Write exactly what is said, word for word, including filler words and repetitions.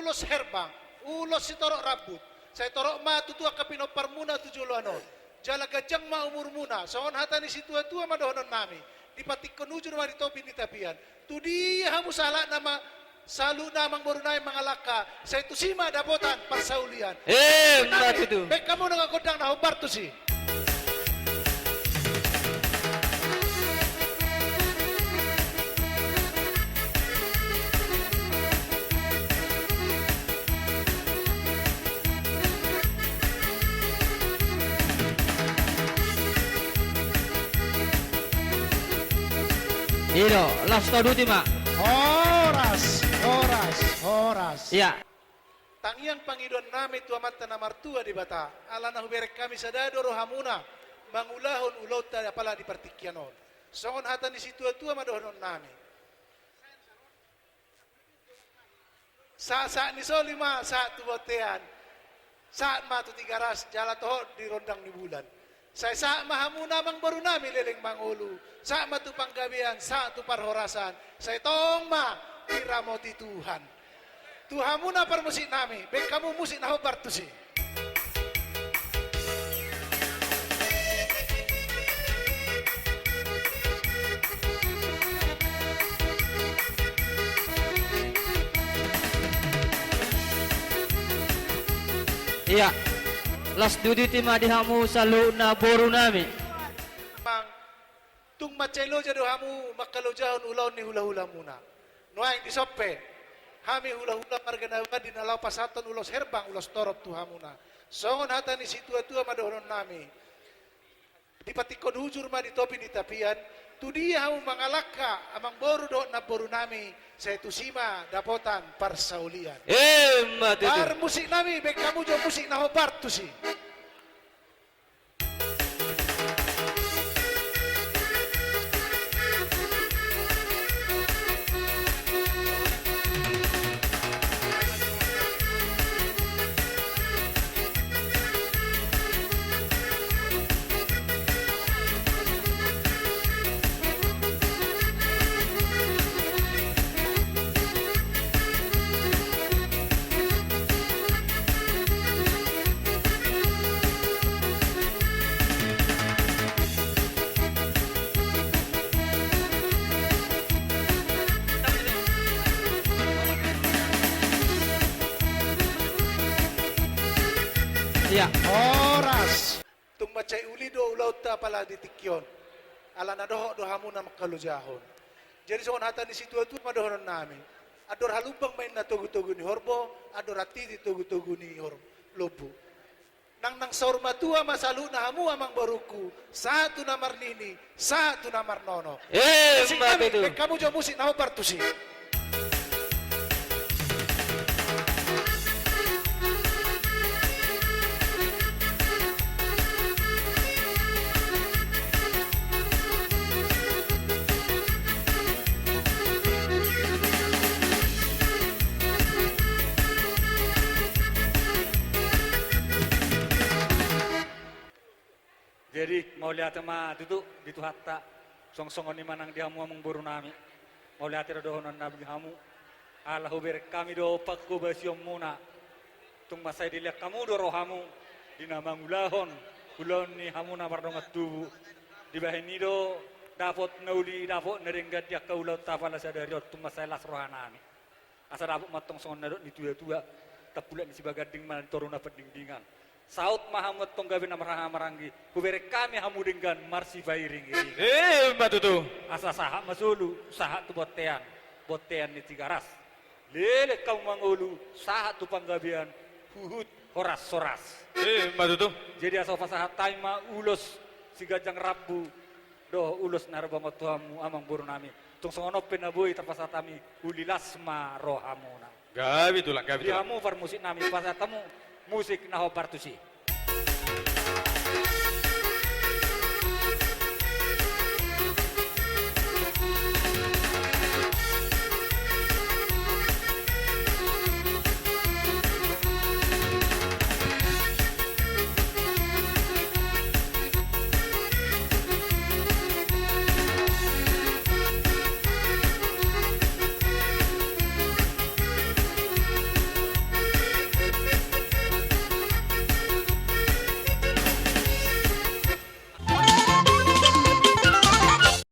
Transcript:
ulos herbang, ulos sitorop rambut. Sai torop ma tutu angka pinomparmuna tu joloan on. Jala ganjang ma umurmuna, songon hata ni situatua ma dohononnami. Dipatingkon hujur ma di topi ni tapian. Tu dia hamu sahalakna ma, saluhutna amangborunami mangalangka, sai tusi ma dapotan parsaulian. Emma tutu. Baen hamu nang gondang na hombar tusi. I do, laos tauduti ma. Horas, horas, horas. Ia. Tangiang pangidoannami tu Amanta na martua Debata, ala na hubereng hami sada do rohamuna mangulahon ulaonta apala di partingkian on. Songon hata ni situatua ma dohononnami. Sahat-sahat ni soli ma sahat tu bontean. Sahat ma tu Tigaras jala tohot di rondang ni bulan. Sai sahat ma hamuna amangborunami leleng mangolu. Sahat ma tu panggabean, sahat tu parhorasan. Sai tong ma diramoti Tuhan. Tu hamuna parmusiknami, baen hamu musik na hombar tusi. Ia, laos tauduti ma di hamu saluhutna borunami. Mang, tung mansai loja do hamu mangkalojahon ulaon ni hulahulamuna. Nuaeng dison pe, hami hulahula marga Nabandi na laho pasahathon ulos herbang, ulos torop tu hamuna. Songon hata ni situatua ma dohononnami. Dipatingkon hujur ma di topi ni tapian, tu dia hamu mangalangka amangboru dohot namborunami, sai tusi ma dapotan parsaulian. Emma tutu. Parmusiknami, baen hamu jo musik na hombar tusi. Ia. Horas. Tung mansai uli do ulaonta apala di tingki on. Ala na dohot do hamuna mangkalojahon. Jadi songon hata ni situatua ma dohononnami. Andor halumpang ma inna togutogu ni horbo, andor hatiti togutogu ni hor-, lombu. Nang, nang saur matua ma saluhutna hamu amangborungku, sahat tu na marnini, sahat tu na marnono. Emma tutu. Baen hamu jo musik na hombar tusi. Jadi, mauliate ma tutu di Tuhanta, songon i ma nang di hamu amangborunami. Mauliate do dohononnami di hamu, ala hubereng hami do panghobasionmuna. Tung mansai dilean hamu do rohamu, di na mangulahon ulaon ni hamuna mardongan tubu. Dibahen i do dapot na uli, dapot na denggan di angka ulaonta apala sadari on, tung mansai las rohanami. Asa dapot ma antong songon na nidok ni tuatua, tampulak ni Sibaganding ma di toru na pandingdingan. Saut ma hamu antong gabe na marhaha maranggi, hubereng hami hamu denggan marsipairingiringan. Emma tutu. Asa sahat ma solu, sahat tu bontean, bontean ni Tigaras. Leleng hamu mangolu, sahat tu panggabean, huhut horashoras. Emma tutu. Jadi asa hupasahat hami ma ulos siganjang rambu, dohot ulos na herbang on tu hamu amangborunami. Tung songon on pe na boi tarpasahat hami, uli las ma rohamuna. Gabe tulang, gabe tulang. Di hamu parmusiknami, pasahat hamu musik na hombar tusi.